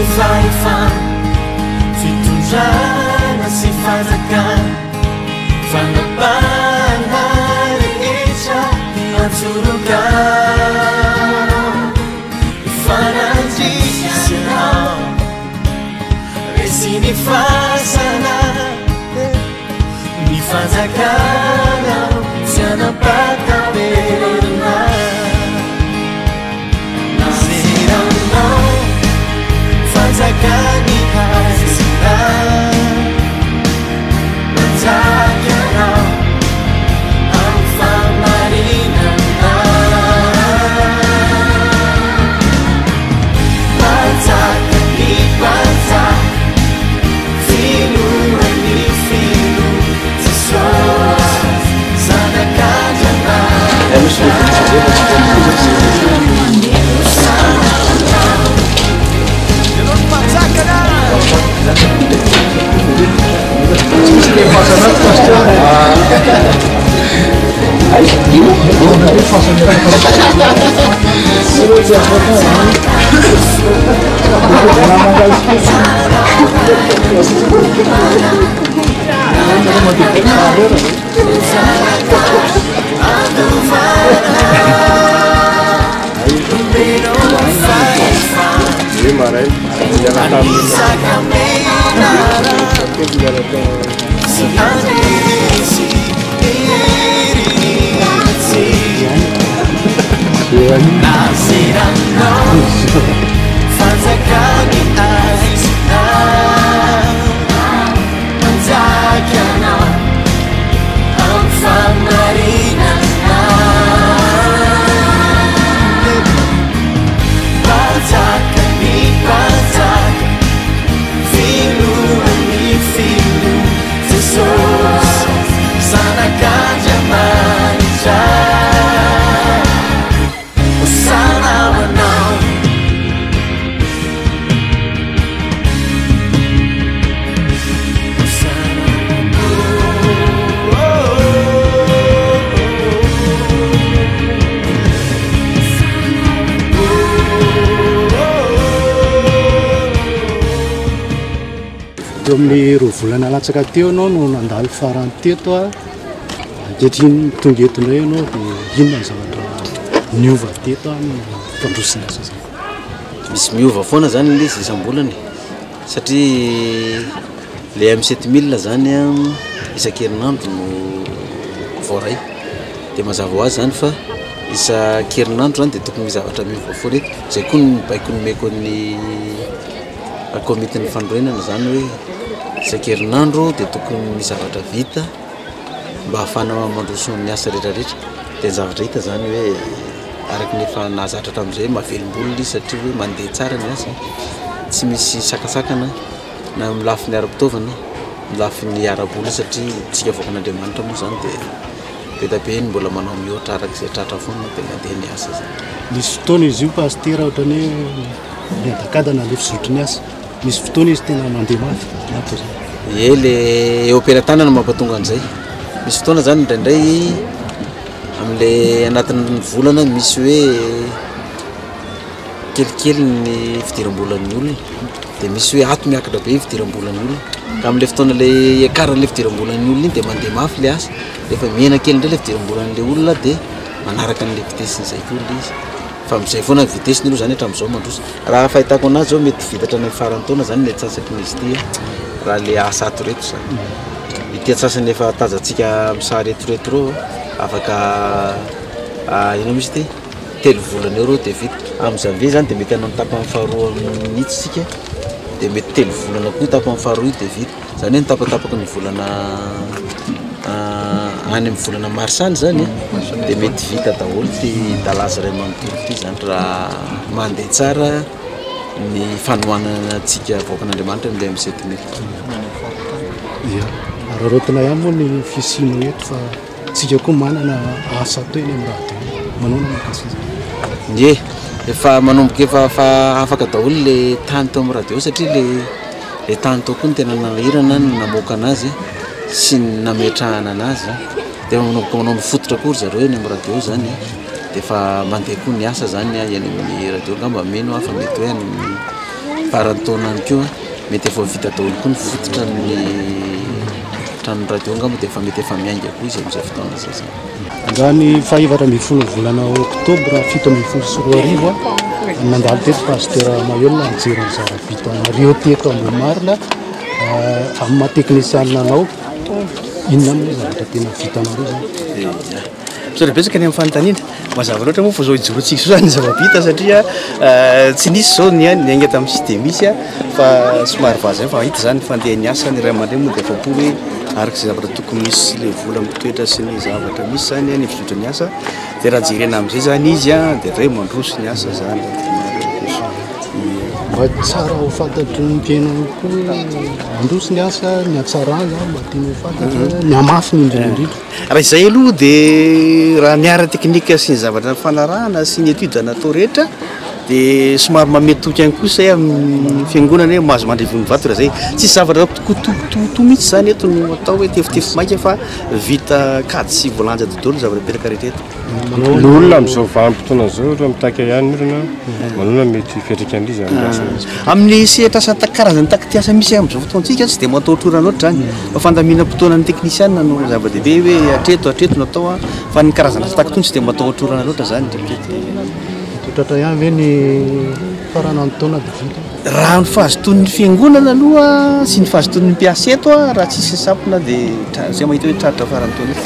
Sy fahefana, fitondrana sy fanjakana, fanapahana rehetra antsoroka. Efa nandresy ianao, resy ny fasana, ny fanjakanao tsy hanam-pahataperana. Naseranao fanjakan'ny haizina, manjaka ianao amin'ny fahamarinana. Mpanjaka ny mpanjaka, filohan'ny filoha, Jesosy Zanak'Andriamanitra. Teo amin'ny roa volana latsaka teo ianao no nandalo farany teto a. Ankehitriny tonga eto indray ianao dia inona ny zavatra niova teto a ny fandrosina asa izany? Misy miova foana zany ilay izy isam-bolana e. Satria le M 7000 zany a isan-kerinandro no voaray. Dia mazava ho azy zany fa isan-kerinandro zany dia tokony misy zavatra miova foana eto. Zay koa ny baiko nomeko an'ny komitin'ny fanorenana zany hoe isan-kerinandro dia tokony misy zavatra vita mba ahafahana mandroso ny asa rehetrarehetra. Dia ny zavatra hita zany hoe araka ny efa nahazatra hatramin'izay mahavelom-bolo ilay izy satria hoe mandeha tsara ny asa, tsy misy sakasakana na amin'ny lafiny ara-pitaovana, ny lafiny ara-bola satria isika vahoakan'Andriamanitra moa zany dia be dia be ny mbola manao mihoatra araka izay tratra foana dia mandeha ny asa zany. Nisy fotoana izy io pasitera ohatran'ny hoe miadakadana ilay fizotry ny asa. Misy fotoana izy tena mandeha mafy na toa izany. Ie, le eo am-pelatanana no mampatonga an'izay. Misy fotoana zany indraindray am'le anatin'ny volana misy hoe kelikely ny fidiram-bolan'ny olona de misy hoe ato miakatra be fidiram-bolan'ny olona, ka am'le fotoana le iakaran'le fidiram-bolan'ny olona iny de mandeha mafy le asa, rehefa mihena kely indray le fidiram-bolan'le olona de manaraka an'le vitesse-n'izay koa le izy. Fa am'zay foana ny vitesse-ny aloha zany hatramin'izao mandroso. Raha fahitako anazy zao mety vita hatrany amin'ny faran'ny taona zany ny antsasaky ny izy ity raha le asa ato reto zany. Ity antsasany efa tazantsika amin'ny sary eto reto reo afaka inona moa izy ity? Telo volana eo reo de vita. Amin'ny janvier zany de mety hanao ny tapany faharoa mihitsy isika de mety telo volana koa tapany faharoa io de vita. Zany hoe ny tapatapaky ny volana any amin'ny volana mars any zany de mety vita daholo ity dalazy iray manontolo ity zany raha mandeha tsara ny fanohanana antsika vahoakan'Andriamanitra amin'ilay M 7000. Ia, araraotina ihany moa ny fisianao eto fa tsika koa manana asa atao eny amin'ny radio. Manaona mahakasika izany? Ie, efa manomboka efa fa afaka daholo le tany tao amin'ny radio satria le le tany tao koa no tena nanahirana ny namoaka anazy sy ny nametrahana anazy. Dia efa manomboka manao ny fototra koa ry zareo eny amin'ny radio zany dia efa mandeha koa ny asa zany eny amin'ny radio angamba mino aho fa mety hoe any amin'ny Faran'ny taona ihany koa mety efa ho vita daholo koa ny fototra ny tranon'ny radio angamba dia efa mety efa miainga koa izy amin'izay fotoana izay zany. Androany faha 14 volana oktobra 2017, nandalo teto Pasteur Maheul nijery ny zava-bitanareo teto Ambohimarina. Amin'ny maha teknisianina anao, inona no zavatra tena vitanareo zany? Ia. Misaotra betsaka ny amin'ny fanontaniana. Mazava loatra moa fa izao ijoroantsika izao zany ny zava-bita satria tsy nisy izao ny niainga tamin'ny site misy fa somary vazaha fa hita zany ny fandehan'ny asa, ny ray aman-dreny moa dia afa-po hoe araka izay zavatra tokony hisy sy ilay vola mitoetra sy ny zavatra misy zany ny fizotry ny asa. Dia raha jerena amin'izay zany izy dia atao hoe mandroso ny asa zany. Mba tsara ho fantatry ny mpihaino ihany koa hoe mandroso ny asa, ny hatsarana zany mba tiana ho fantatra, ny hamafiny indrindra indrindra. Raha izay aloha dia raha ny ara-teknika sy ny zavatra nifanarahana sy ny étude natao rehetra dia somary manome toky ihany koa izay amin'ny fiangonana hoe mahazo mandray vonivato raha izay. Tsisy zavatra kitotototo mihitsy izany eto no atao hoe tefitefy maika fa vita kajy sy voalanja daholo ny zavatra mipetraka rehetra eto. Ny olona amin'izao vanim-potoana izao ireo mitaky ihany ny olona manoana mety fiantraikan'ilay izy amin'ny asany. Amin'ny sehatra asa karazan'ny taktiasa misy amin'izao fotoantsika tsy dia matahotra orana loatra izany fa fandaminam-potoanan'ny teknisiana no zava-dehibe hoe hatreto hatreto no atao fa ny karazana asa tahaka itony tsy dia matahotra orana loatra izany. Mety ho tratra ihany ve ny faranan'ny taona dia vita? Raha ny fahazotoan'ny fiangonana aloha sy ny fahazotoan'ny mpiasa eto raha tsisy ny sampona dia zay mahita hoe tratra faran'ny taona io.